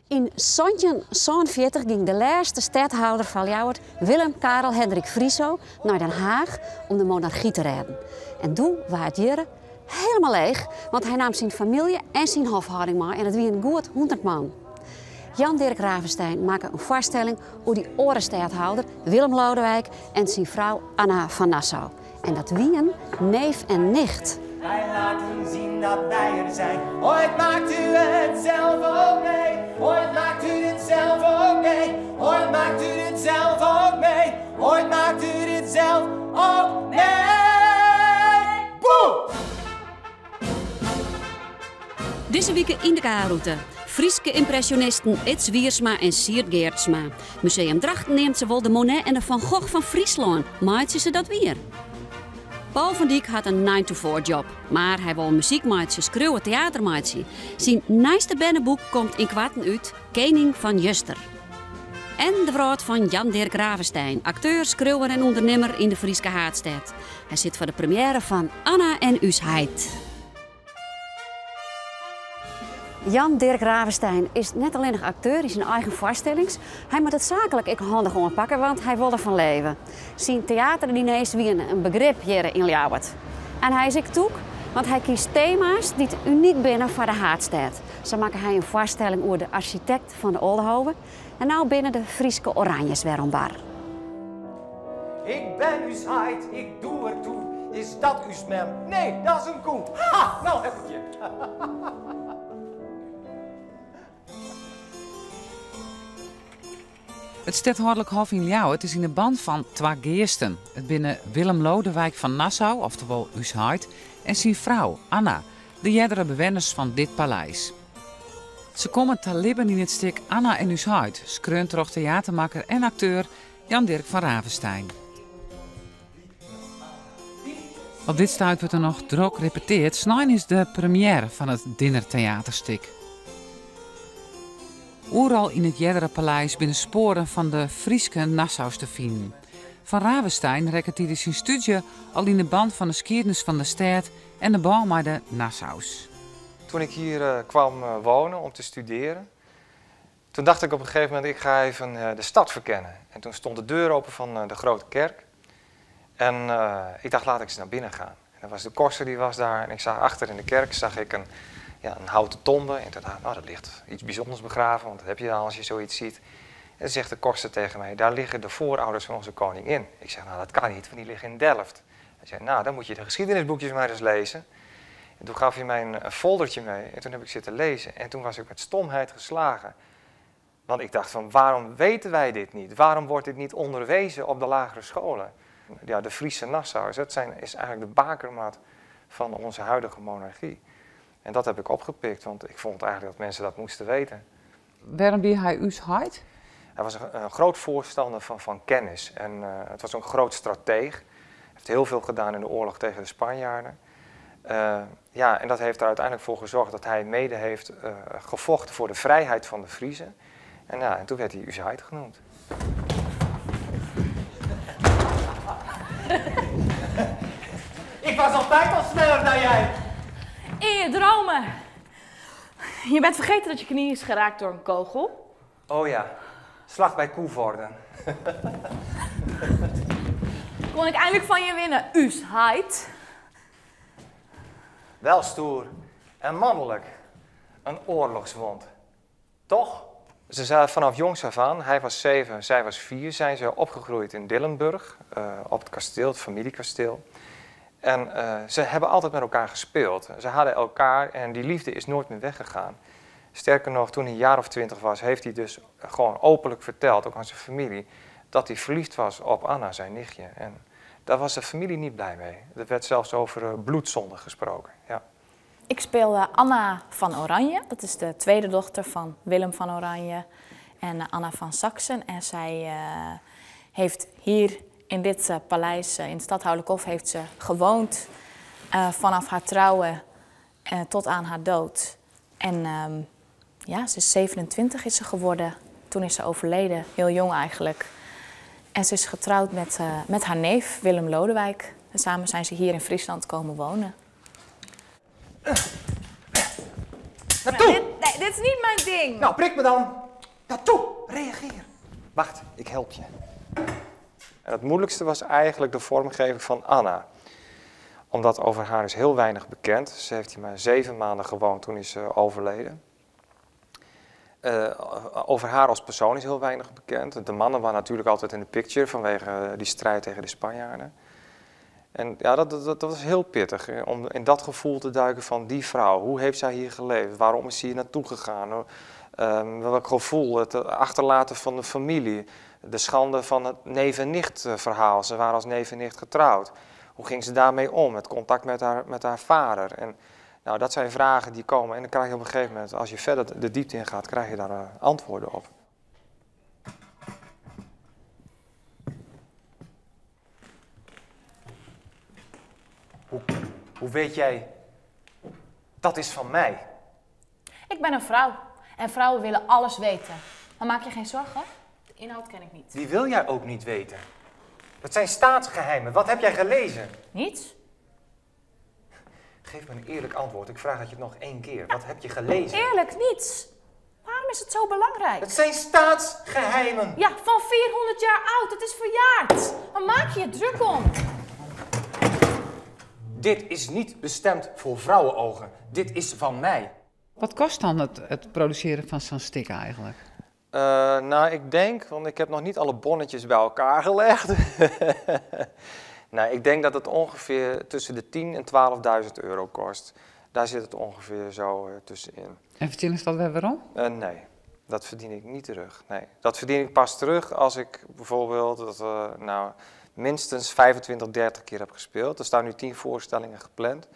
Yn 1747 gyng de lêste stedhâlder fan Ljouwert, Willem Karel Hendrik Friso, nei Den Haach om de monargy te rêden. En doe waard hjirre helemaal leech, want hy naam syn famylje en syn hofhâlding mei en it wienen goed 100 man. Jan Dirk Ravenstein makke in foarstelling oer dy oare stedhâlder, Willem Lodewijk, en syn frou Anna van Nassau. En dat wienen neef en nicht. Wij laten zien dat wij er zijn. Ooit maakt u het zelf ook mee. Ooit maakt u het zelf ook mee. Ooit maakt u het zelf ook mee. Ooit maakt u het zelf ook mee. Boe! Dizze wike yn de K-rûte. Fryske ympresjonisten Ids Wiersma en Sierd Geertsma. Museum Drachten neamt se wol de Monet en de Van Gogh fan Fryslân. Meitsje se dat wier? Paul van Dyk hat in nine to four job, mar hy wol muzyk meitsje, skriuwe, teater meitsje. Syn nijste berneboek komt ynkoarten út, Kening fan Juster. En de wrâld fan Jan Dirk Ravenstein, akteur, skriuwer en ûndernimmer yn de Fryske haadstêd. Hy sit foar de premiêre fan Anna en Us Heit. Jan Dirk Ravenstein is net allinnich akteur yn syn eigen foarstellings, hy moat it saaklik ek handich oanpakke, want hy wol derfan leve. Syn teaterdiners wiene in begrip hjir yn Ljouwert. En hy is ek tûk, want hy kiest tema's dy't unyk binne foar de haadstêd. Sa makke hy in foarstelling oer de arsjitekt fan de Oldehove en no binne de Fryske Oranjes wer oan bar. Ik ben ús heit, ik doe er toe. Is dat ús mem? Nee, dat is in koe. Ha, nou heb ik je. It Stedhâlderlik Hof yn Ljouwert is yn 'e ban fan twa geasten. It binne Willem Lodewijk fan Nassau, oftewol ús heit, en syn frou, Anna, de eardere bewenners fan dit paleis. Se komme ta libben yn it stik Anna en ús heit, skreaun troch teatermakker en akteur Jan Dirk van Ravenstein. Op dit stuit wurdt der noch drok repeteard. Snein is de premiêre fan it dinnerteaterstik. Oeral yn it eardere paleis binne spoaren fan de Fryske Nassaus te finen. Van Ravenstein rekke tidens syn stúdzje al yn de ban fan de skiednis fan de stêd en de bân mei de Nassaus. Toen ik hier eh, kwam eh, wonen om te studeren, toen dacht ik op een gegeven moment, ik ga even eh, de stad verkennen. En toen stond de deur open van de grote kerk. En ik dacht, laat ik eens naar binnen gaan. En dan was de koster die was daar en ik zag achter in de kerk zag ik een, ja, een houten tombe. En toen dacht ik, nou, dat ligt iets bijzonders begraven, want dat heb je dan als je zoiets ziet. En dan zegt de koster tegen mij, daar liggen de voorouders van onze koningin. Ik zeg, nou dat kan niet, want die liggen in Delft. Hij zei, nou dan moet je de geschiedenisboekjes maar eens lezen. En toen gaf hij mij een foldertje mee en toen heb ik zitten lezen. En toen was ik met stomheid geslagen. Want ik dacht van, waarom weten wij dit niet? Waarom wordt dit niet onderwezen op de lagere scholen? Ja, de Friese Nassauers, dat zijn, is eigenlijk de bakermat van onze huidige monarchie. En dat heb ik opgepikt, want ik vond eigenlijk dat mensen dat moesten weten. Wêrom wie hy ús heit? Hij was een groot voorstander van kennis en het was ook een groot strateeg. Hij heeft heel veel gedaan in de oorlog tegen de Spanjaarden. Ja, en dat heeft er uiteindelijk voor gezorgd dat hij mede heeft gevochten voor de vrijheid van de Friezen. En, ja, en toen werd hij ús heit genoemd. Ik was altijd al sneller dan jij. In je dromen. Je bent vergeten dat je knie is geraakt door een kogel. Oh ja, slag bij Coevorden. Kon ik eindelijk van je winnen, ús heit. Wel stoer en mannelijk. Een oorlogswond. Toch? Ze zijn vanaf jongs af aan, hij was 7, zij was 4, zijn ze opgegroeid in Dillenburg, op het kasteel, het familiekasteel. En ze hebben altijd met elkaar gespeeld. Ze hadden elkaar en die liefde is nooit meer weggegaan. Sterker nog, toen hij een jaar of 20 was, heeft hij dus gewoon openlijk verteld, ook aan zijn familie, dat hij verliefd was op Anna, zijn nichtje. En daar was de familie niet blij mee. Er werd zelfs over bloedzonde gesproken. Ja. Ik speel Anna van Oranje, dat is de tweede dochter van Willem van Oranje en Anna van Saxen. En zij heeft hier in dit paleis, in het Stadhouderlijk Hof, heeft ze gewoond vanaf haar trouwen tot aan haar dood. En ze is 27 is ze geworden. Toen is ze overleden, heel jong eigenlijk. En ze is getrouwd met haar neef Willem Lodewijk. En samen zijn ze hier in Friesland komen wonen. Naartoe! Nee, Nee, dit is niet mijn ding. Nou, prik me dan. Nou, toe, reageer. Wacht, ik help je. En het moeilijkste was eigenlijk de vormgeving van Anna. Omdat over haar is heel weinig bekend. Ze heeft hier maar 7 maanden gewoond, toen is ze overleden. Over haar als persoon is heel weinig bekend. De mannen waren natuurlijk altijd in de picture vanwege die strijd tegen de Spanjaarden. En ja, dat was heel pittig, hè, om in dat gevoel te duiken van die vrouw. Hoe heeft zij hier geleefd? Waarom is ze hier naartoe gegaan? Welk gevoel? Het achterlaten van de familie. De schande van het neef en nicht, verhaal. Ze waren als neef en nicht getrouwd. Hoe ging ze daarmee om? Het contact met haar vader. En, nou, dat zijn vragen die komen. En dan krijg je op een gegeven moment, als je verder de diepte in gaat, krijg je daar antwoorden op. Hoe weet jij, dat is van mij? Ik ben een vrouw. En vrouwen willen alles weten. Maar maak je geen zorgen? De inhoud ken ik niet. Die wil jij ook niet weten. Dat zijn staatsgeheimen. Wat heb jij gelezen? Niets. Geef me een eerlijk antwoord. Ik vraag het je nog 1 keer. Wat heb je gelezen? Eerlijk, niets. Waarom is het zo belangrijk? Het zijn staatsgeheimen. Ja, van 400 jaar oud. Het is verjaard. Waar maak je je druk om? Dit is niet bestemd voor vrouwenogen. Dit is van mij. Wat kost dan het produceren van zo'n stik eigenlijk? Ik denk, want ik heb nog niet alle bonnetjes bij elkaar gelegd. Ik denk dat het ongeveer tussen de 10 en 12.000 euro kost. Daar zit het ongeveer zo tussenin. En verdienen ze dat weer waarom? Nee, dat verdien ik niet terug. Nee. Dat verdien ik pas terug als ik bijvoorbeeld dat minstens 25, 30 keer heb gespeeld. Er staan nu 10 voorstellingen gepland.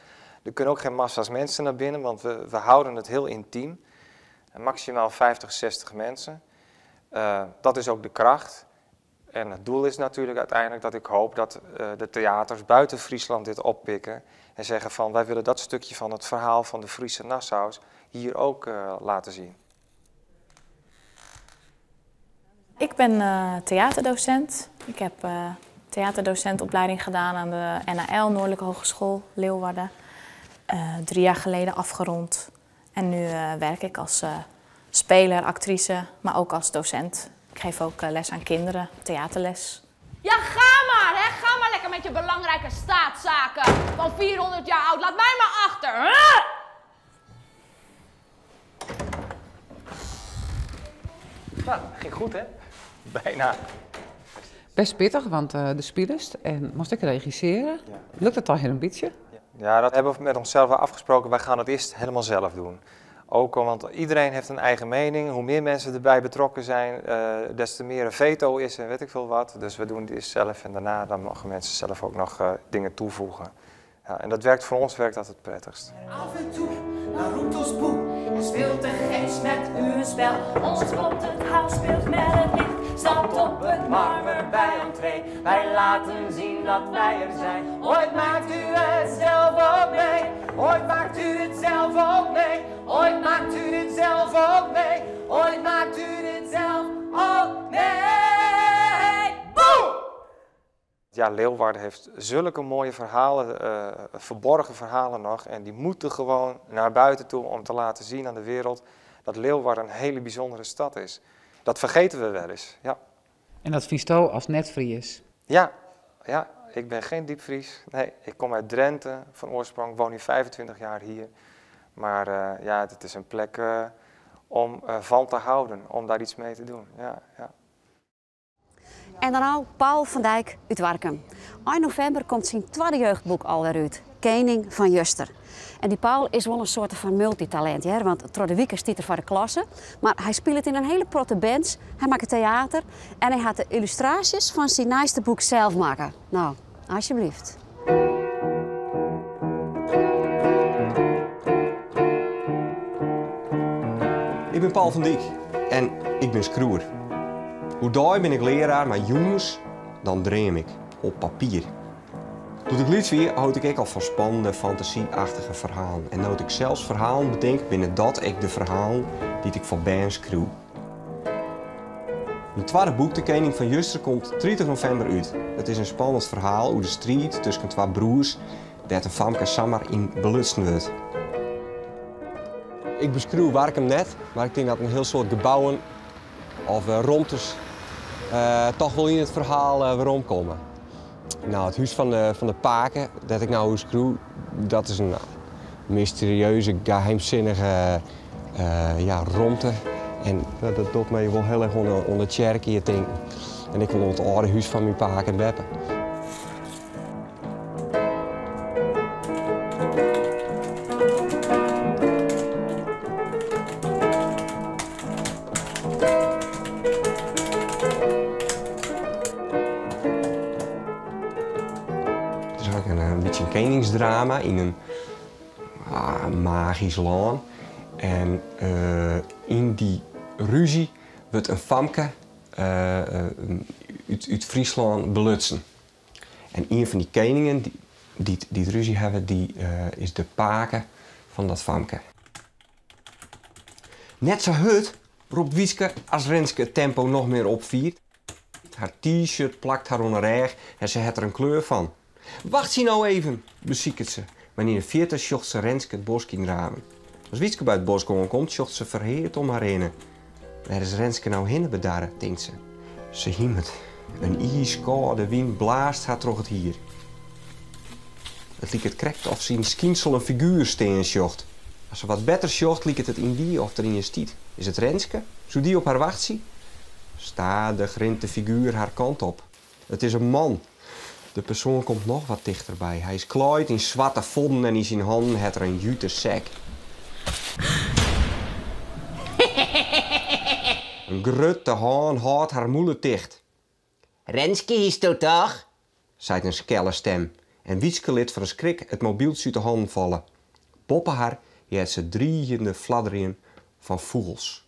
Er kunnen ook geen massa's mensen naar binnen, want we houden het heel intiem. En maximaal 50, 60 mensen. Dat is ook de kracht. En het doel is natuurlijk uiteindelijk dat ik hoop dat de theaters buiten Friesland dit oppikken. En zeggen van, wij willen dat stukje van het verhaal van de Friese Nassau's hier ook laten zien. Ik ben theaterdocent. Ik heb theaterdocentenopleiding gedaan aan de NHL, Noordelijke Hogeschool Leeuwarden. 3 jaar geleden afgerond. En nu werk ik als speler, actrice, maar ook als docent. Ik geef ook les aan kinderen, theaterles. Ja, ga maar, hè. Ga maar lekker met je belangrijke staatszaken van 400 jaar oud. Laat mij maar achter. Hè? Nou, ging goed, hè? Bijna. Best pittig, want de spelers en moest ik regisseren. Ja. Lukt het al heel een beetje? Ja, dat hebben we met onszelf wel afgesproken. Wij gaan het eerst helemaal zelf doen. Ook al, want iedereen heeft een eigen mening. Hoe meer mensen erbij betrokken zijn, des te meer een veto is en weet ik veel wat. Dus we doen het eerst zelf en daarna dan mogen mensen zelf ook nog dingen toevoegen. Ja, en dat werkt voor ons werkt dat het prettigst. Af en toe, dan roept ons boe en speelt de geest met u een spel. Ons klopt het huis, speelt met het licht, stapt op het marmer bij entree. Wij laten zien dat wij er zijn. Ooit maakt u het zelf ook mee. Ooit maakt u het zelf ook mee. Ooit maakt u het zelf ook mee. Ooit maakt u het zelf ook mee. Boe! Ja, Leeuwarden heeft zulke mooie verhalen, verborgen verhalen nog. En die moeten gewoon naar buiten toe om te laten zien aan de wereld dat Leeuwarden een hele bijzondere stad is. Dat vergeten we wel eens, ja. En dat vies als net-Fries? Ja, ja, ik ben geen diepvries. Nee, ik kom uit Drenthe van oorsprong, woon nu 25 jaar hier. Maar het is een plek om van te houden, om daar iets mee te doen. Ja, ja. En dan al Paul van Dijk uit Warkum. Eind november komt zijn tweede jeugdboek alweer uit, Kening van Juster. En die Paul is wel een soort van multitalent, hè? Want Tro de Wieke stiet er voor de klasse. Maar hij speelt in een hele protte bands, hij maakt theater en hij gaat de illustraties van zijn nieuwste boek zelf maken. Nou, alsjeblieft. Ik ben Paul van Dijk en ik ben skroer. Hoe daai ben ik leraar, maar jongens, dan dream ik op papier. Toen ik liet weer, houd ik al van spannende, fantasieachtige verhalen. En nood ik zelfs verhalen bedenk binnen dat ik de verhalen die ik van ben schreeuw. Mijn tweede boek, De Kening van Juster, komt 30 november uit. Het is een spannend verhaal over de strijd tussen twee broers, daar de famke Samar in belutsen wordt. Ik beskriuw Warkum net, mar ik tink dat in hiel soad gebouwen of romtes toch wol yn it ferhaal weromkomme. No, it hús fan de, fan de pake, dêr't ik no oer skriuw, dat is in mysterieuze, geheimsinnige ja, romte. En dat docht my wol hiel erch oan de tsjerke hjir tinken. En ek wol oan it âlde hús fan myn pake en beppe. It is ek in bytsje in keningsdrama yn in magysk lân. En yn dy rúzje wurdt in famke út Fryslân belutsen. En ien fan dy keningen dy't dy't rúzje hawwe, dy is de pake fan dat famke. Net sa hurd, ropt Wietske as Renske it tempo noch mear opfiert. Har T-shirt plakt har oan 'e rêch en se hat der in kleur fan. Wachtsje no even, besiket se, mar yn 'e fierte sjocht se Renske it bosk yndraven. As Wietske by it bosk oankomt, sjocht se ferheard om har hinne. Wêr is Renske no hinne bedarre, tinkt se. Se himet. In iiskâlde wyn blaast har troch it hier. It liket krekt oft se yn skynsel in figuer stean sjocht. As se wat better sjocht, liket it yndie oft der ien stiet. Is it Renske? Soe dy op har wachtsje? Stadich rint de figuer har kant op. It is in man. De persoan komt noch wat tichterby. Hy is klaaid yn swarte fodden en yn syn hannen hat er in jute sek. In grutte hân hâldt har mûle ticht. Renske histo toch? seit in skelle stem en Wietske lit fan 'e skrik it mobyltsje út 'e hannen falle. Boppe har heart se driigjende fladderjen fan fûgels.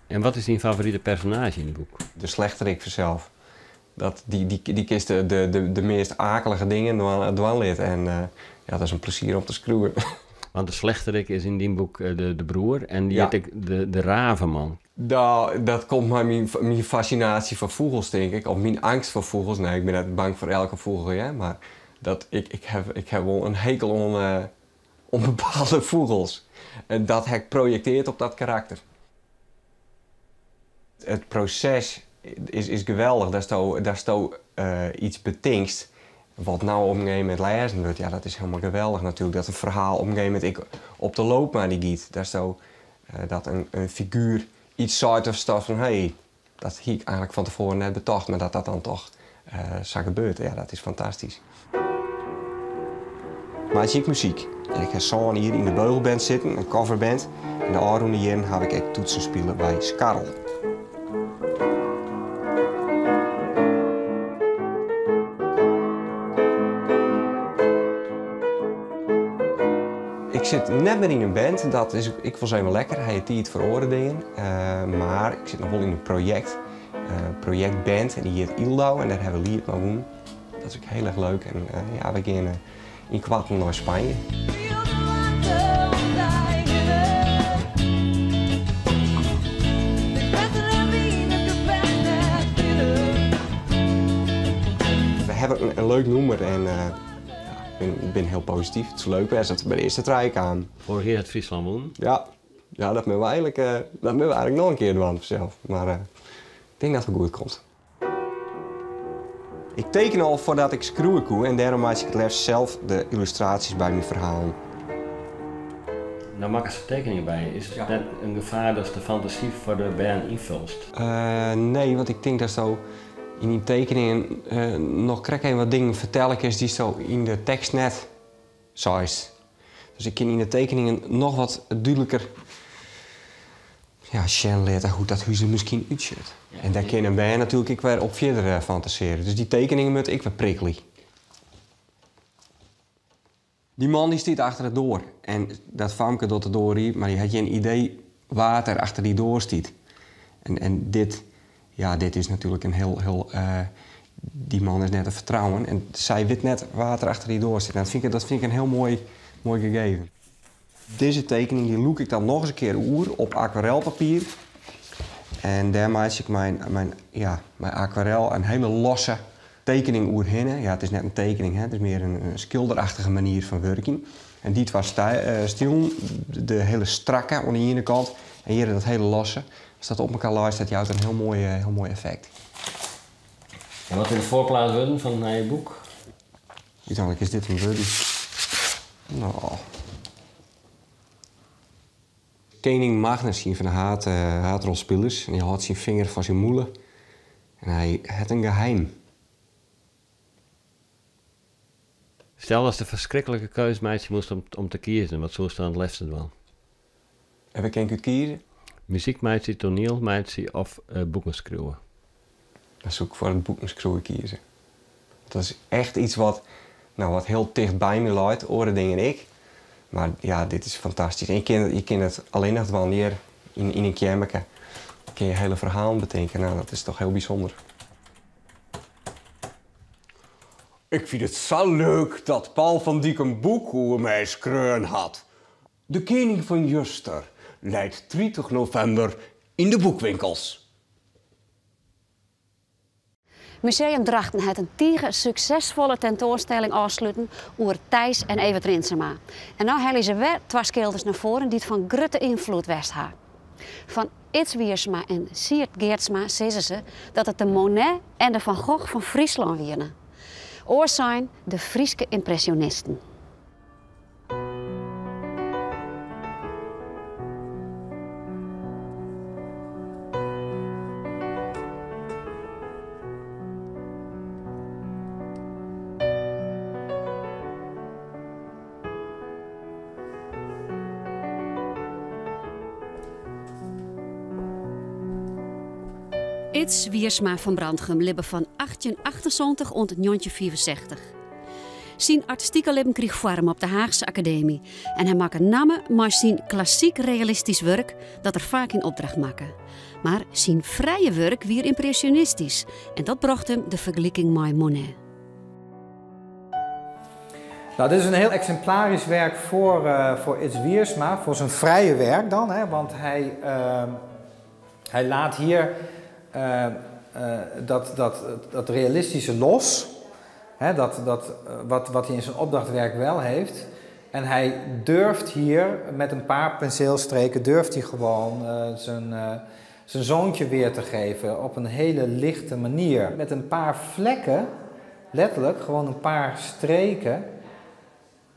En wat is dyn favorite personaazje yn it boek? De slechterik fansels. Dat, dy, dy, dy kinst de, de, de meast akelige dingen dwaan, dwaan litte. En ja, dat is in plezier om te skriuwen. Want de slechterik is yn dyn boek de broer en dy hjit ek de raveman. No, dat komt mei myn, myn fascinaasje foar fûgels, tink ik. Of myn eangst foar fûgels. Nee, ik bin net bang foar elke fûgel, hear. Mar dat, ik, ik, haw, ik haw wol in hekel oan, oan bepaalde fûgels. En dat ha ik projekteard op dat karakter. It proses is, is geweldich, datsto, datsto iets betinkst wat no op in gegeven momint lêzen wurdt. Ja, dat is hielendal geweldich natuerlik. Dat in ferhaal op in gegeven momint ek op de loop mei dy giet. Datsto, dat in figuer iets seit of datst fan hé, dat hie ik eigenlik fan tefoaren net betocht, mar dat dat dan toch sa gebeurt, ja, dat is fantastysk. Meitsje ik muzyk en ik ha sân jier yn de beugelband sitten, in coverband, en de ôfrûne jierren haw ik ek toetsen spile by Skarl. Ik sit net mear yn in band, dat is ek wolris even lekker, ha je tiid foar oare dingen. Mar ik sit noch wol yn in projekt, in projektband en dy hjit Yldau en dêr ha we Liet mei wûn. Dat is ek hiel erch leuk en ja, we geane ynkoarten nei Spanje. We hawwe in leuk nûmer en ja, ik bin hiel posityf. It soe leuk wêze as we by de earste trije kamen. Foarich jier hat Fryslân wûn. Ja, ja, dat moatte we eigenlik, dat moatte we eigenlik noch in kear dwaan fansels. Mar ik tink dat it goed komt. Ik tekene al foardat ik skriuwe koe en dêrom meitsje ik it leafst sels de yllustraasjes by myn ferhalen. No makkest der tekeningen by. Is it net in gefaar datst de fantasy foar de bern ynfulst? Nee, want ik tink datsto yn dyn tekeningen noch krekt even wat dingen fertelle kinst dy'tsto yn de tekst net seist. Dus ik kin yn de tekeningen noch wat dúdliker ja, sjen litte hoe't dat hús der miskien útsjocht. En dêr kin in bern natuerlik ek wer op fierder fantasearje. Dus dy tekeningen moatte ek wer prikkelje. Dy man dy stiet achter de doar en dat famke docht de doar iepen, mar dy hat gjin idee wa't der achter dy doar stiet. En, en dit, ja, dit is natuerlik in hiel, hiel, dy man is net te fertrouwen en sy wit net wa't der achter dy doar stiet. En dat fyn ik, dat fyn ik in hiel moai, moai gegeven. Dizze tekening dy lûk ik dan nochris in kear oer op akwarelpapier. En dêr meitsje ik mei, mei, ja, mei akwarel in hiele losse tekening oerhinne. Ja, it is net in tekening, hè, it is mear in skilderachtige manier fan wurkjen. En dy twa stilen, de hiele strakke oan de iene kant en hjir dat hiele losse, as dat op elkoar leist, dat jout in hiel moai, hiel moai effekt. En wat is de foarplaat wurden fan it nije boek? Uteinlik is dit in wurden. No. Kening Magnus, ien fan de haad, haadrolspilers, en hy hâldt syn finger foar syn mûle en hy hat in geheim. Stel datst de ferskriklike keus meitsje moast om, om te kiezen, wat soest dan it leafste dwaan? En wêr kin ik út kieze? Muzyk meitsje, toaniel meitsje of uh, boeken skriuwe? Dan soe ik foar it boeken skriuwe kieze. Dat is echt iets wat, nou, wat hiel ticht by my leit, oare dingen ek. Mar ja, dit is fantastysk. En je kin it allinnich dwaan hjir yn in keammerke. Kin je hiele ferhalen betinke. Nou, dat is toch hiel bysûnder. Ik fyn it sa leuk dat Paul van Dyk in boek oer my skreaun hat. De Kening fan Juster leit 30 novimber yn de boekwinkels. Museum Drachten hat in tige suksesfolle tentoanstelling ôfsluten oer Thijs en Evert Rinsema. En no helje se wer twa skilders nei foaren dy't fan grutte ynfloed west ha. Fan Ids Wiersma en Sierd Geertsma sizze se dat it de Monet en de Van Gogh fan Fryslân wiene. Oars sein, de Fryske ympresjonisten. Ids Wiersma fan Brantgum libbe fan 1878 oant 1965. Syn artistike libben krige foarm op de Haachse Akademy en hy makke namme mei syn klassyk realistysk wurk dat er faak yn opdracht makke. Mar syn frije wurk wie ympresjonistysk en dat brocht him de fergeliking mei Monet. Nou, dit is een heel exemplarisch werk voor Ids Wiersma, voor zijn vrije werk dan. Hè, want hij laat hier dat realistische los. Hè, dat wat hij in zijn opdrachtwerk wel heeft. En hij durft hier met een paar penseelstreken, durft hij gewoon zijn zoontje weer te geven op een hele lichte manier. Met een paar vlekken, letterlijk gewoon een paar streken,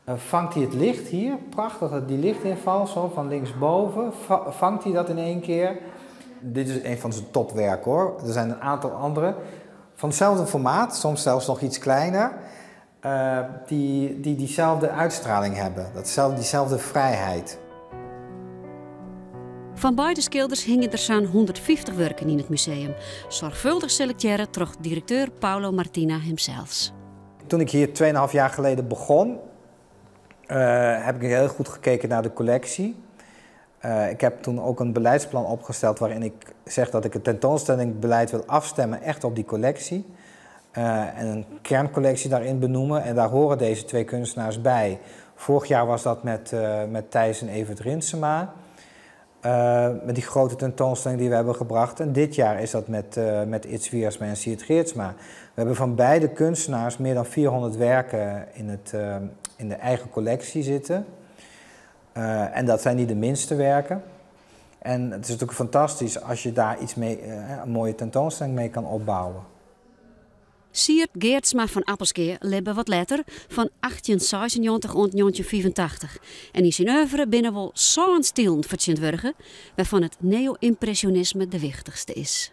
vangt hij het licht hier. Prachtig, die lichtinval zo van linksboven, vangt hij dat in één keer. Dit is een van zijn topwerken hoor. Er zijn een aantal andere van hetzelfde formaat, soms zelfs nog iets kleiner, die diezelfde uitstraling hebben, diezelfde vrijheid. Fan beide skilders hingje der sa'n 150 wurken yn it museum. Soarchfâldich selektearre troch direkteur Paolo Martina himsels. Toen ik hier 2,5 jaar geleden begon, heb ik heel goed gekeken naar de collectie. Ik heb toen ook een beleidsplan opgesteld waarin ik zeg dat ik het tentoonstellingbeleid wil afstemmen echt op die collectie. En een kerncollectie daarin benoemen. En daar horen deze twee kunstenaars bij. Vorig jaar was dat met Thijs en Evert Rinsema. Met die grote tentoonstelling die we hebben gebracht. En dit jaar is dat met Ids Wiersma en Sierd Geertsma. We hebben van beide kunstenaars meer dan 400 werken in de eigen collectie zitten. En dat zijn niet de minste werken. En het is natuurlijk fantastisch als je daar iets mee, een mooie tentoonstelling mee kan opbouwen. Sierd Geertsma fan Appelskea libbe wat letter, fan 1896 oant 1985. En yn syn oeuvre binne wol sân stilen fertsjintwurdige, wêrfan it neo-ympresjonisme de wichtichste is.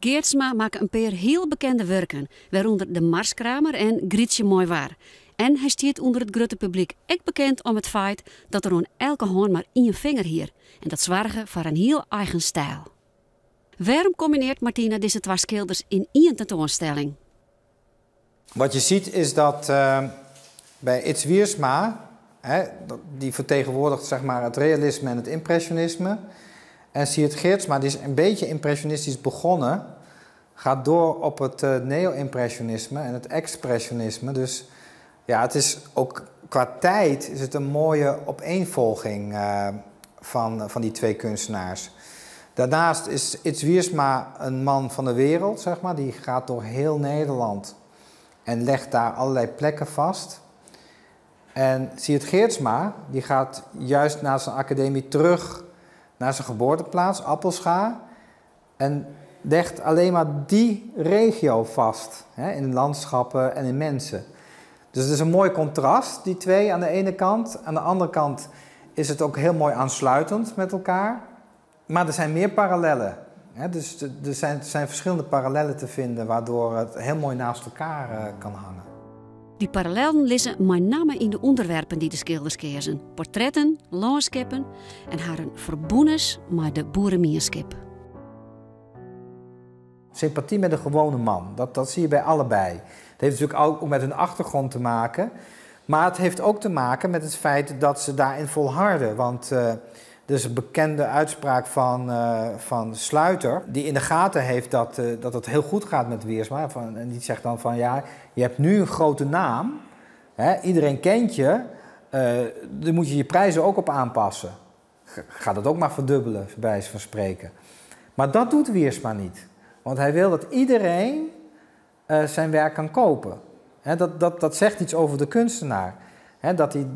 Geertsma makke in pear hiel bekende wurken, wêrûnder de Marskramer en Grytsje Moai Waar. En hy stiet ûnder it grutte publyk ek bekend om it feit dat er oan elke hân mar ien finger hie. En dat soarge foar in hiel eigen styl. Wêrom kombinearret Martina dizze twa skilders yn ien tentoanstelling? Wat je ziet is dat bij Ids Wiersma, hè, die vertegenwoordigt zeg maar, het realisme en het impressionisme. En Sierd Geertsma, die is een beetje impressionistisch begonnen, gaat door op het neo-impressionisme en het expressionisme. Dus ja, het is ook qua tijd is het een mooie opeenvolging van die twee kunstenaars. Daarnaast is Ids Wiersma een man van de wereld, zeg maar. Die gaat door heel Nederland en legt daar allerlei plekken vast. En Siert Geertsma, die gaat juist na zijn academie terug naar zijn geboorteplaats, Appelscha. En legt alleen maar die regio vast, hè, in landschappen en in mensen. Dus het is een mooi contrast, die twee aan de ene kant. Aan de andere kant is het ook heel mooi aansluitend met elkaar. Maar er zijn meer parallellen. Hè? Dus er zijn verschillende parallellen te vinden waardoor het heel mooi naast elkaar kan hangen. Dy parallellen lizze mei namme yn de ûnderwerpen dy't de skilders keazen, portretten, lânskippen en harren ferbûnens mei de boeremienskip. Sympathie met de gewone man, dat zie je bij allebei. Het heeft natuurlijk ook met hun achtergrond te maken. Maar het heeft ook te maken met het feit dat ze daarin volharden. Want er is een bekende uitspraak van Sluiter, die in de gaten heeft dat het heel goed gaat met Wiersma. En die zegt dan van, ja, je hebt nu een grote naam, hè, iedereen kent je, daar moet je je prijzen ook op aanpassen. Ga dat ook maar verdubbelen, bij wijze van spreken. Maar dat doet Wiersma niet. Want hij wil dat iedereen zijn werk kan kopen. Hè, dat zegt iets over de kunstenaar. Hè, dat hij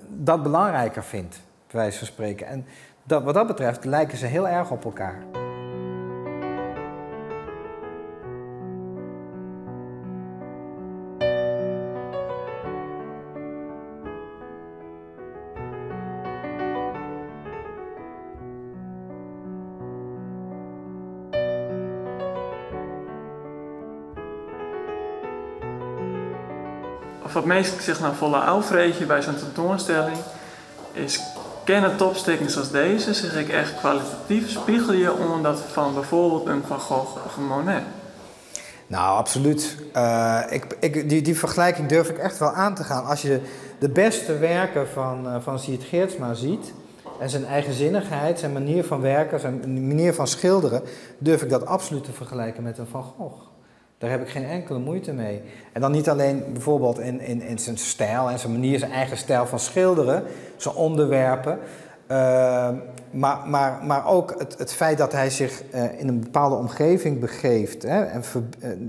dat belangrijker vindt, bij wijze van spreken. En wat dat betreft lijken ze heel erg op elkaar. Of wat mensen zich nou volle ôffreegje by zo'n tentoanstelling is kennen topstikken zoals deze zich ik echt kwalitatief spiegel je onder dat van bijvoorbeeld een Van Gogh of een Monet? Nou, absoluut. Die vergelijking durf ik echt wel aan te gaan. Als je de beste werken van Siert Geertsma ziet en zijn eigenzinnigheid, zijn manier van werken, zijn manier van schilderen, durf ik dat absoluut te vergelijken met een Van Gogh. Daar heb ik geen enkele moeite mee. En dan niet alleen bijvoorbeeld in zijn stijl en zijn manier, zijn eigen stijl van schilderen, zijn onderwerpen. Maar ook het feit dat hij zich in een bepaalde omgeving begeeft, hè,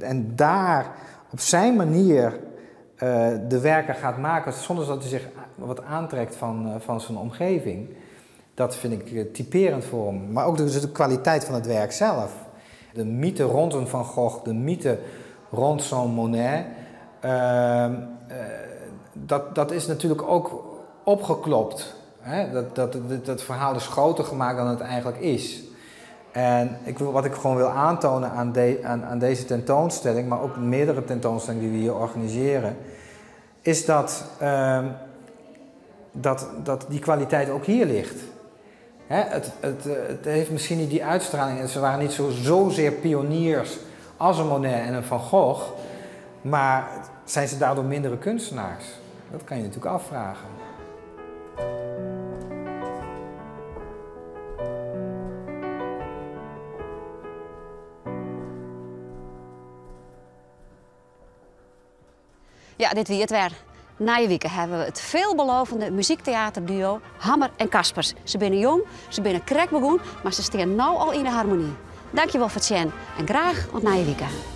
en daar op zijn manier de werken gaat maken, zonder dat hij zich wat aantrekt van zijn omgeving. Dat vind ik typerend voor hem. Maar ook dus de kwaliteit van het werk zelf. De mythe rond een Van Gogh, de mythe rond zo'n Monet, dat is natuurlijk ook opgeklopt. Hè? Dat verhaal is groter gemaakt dan het eigenlijk is. En wat ik gewoon wil aantonen aan deze tentoonstelling, maar ook meerdere tentoonstellingen die we hier organiseren, is dat die kwaliteit ook hier ligt. Hè, het heeft misschien niet die uitstraling en ze waren niet zozeer pioniers als een Monet en een Van Gogh, maar zijn ze daardoor mindere kunstenaars? Dat kan je natuurlijk afvragen. Ja, dit wie it wer. Nije wike hawwe we it veelbelovende muzykteaterduo Hammer en Kaspers. Se binne jong, se binne krekt begûn, mar se steane no al yn de harmony. Dankjewol foar it sjen en graach oant nije wike.